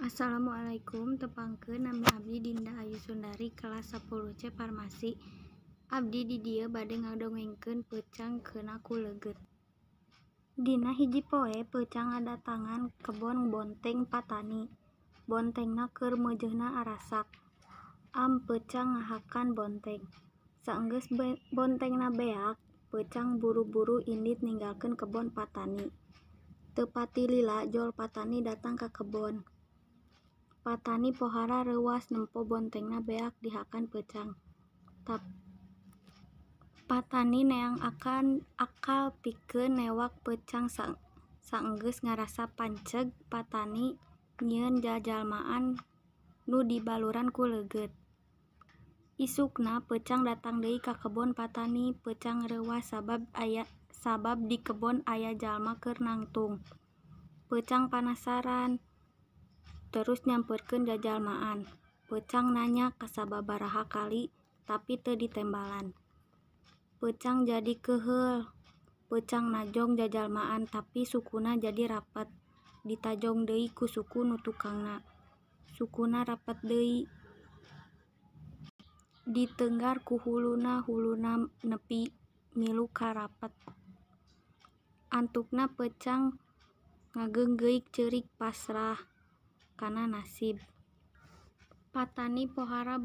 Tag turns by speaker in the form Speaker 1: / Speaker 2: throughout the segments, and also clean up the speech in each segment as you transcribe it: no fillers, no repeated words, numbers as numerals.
Speaker 1: Assalamualaikum, tepangkeun nami abdi Dinda Ayu Sundari kelas 10 C Farmasi. Abdi di dieu bade ngadongengkeun Peucang Keuna Ku Leugeut. Dina hiji poe peucang ngadatangan kebon bonteng patani. Bontengna keur meujeuna arasak. Am peucang ngahakan bonteng. Saenggeus bontengna beak, peucang buru-buru indit ninggalkeun kebon patani. Teu pati lila jol patani datang ka kebon. Patani pohara reuwas nempo bontengna beak dihakan peucang. Patani neang akal pikeun newak peucang. Saenggeus ngarasa panceg, patani nyieun jajalmaan nu dibaluran ku leugeut. Isukna peucang datang deui ka kebon patani. Peucang reuwas sabab di kebon aya jalma keur nangtung. Peucang panasaran, terus nyamperkeun jajalmaan. Peucang nanya kasababaraha kali tapi teu ditembalan. Peucang jadi keuheul. Peucang najong jajalmaan tapi sukuna jadi rapet. Ditajong deui ku suku nu tukangna, sukuna rapet deui. Ditenggar ku huluna, huluna nepi milu ka rapet. Antukna peucang ngageunggeuk ceurik pasrah kana nasib. Patani pohara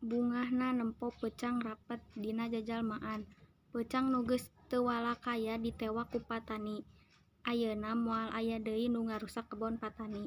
Speaker 1: bungahna nempo peucang rapet dina jajalmaan. Peucang nu geus teu walakaya ditewak ku patani. Ayeuna moal aya deui nu ngarusak kebon patani.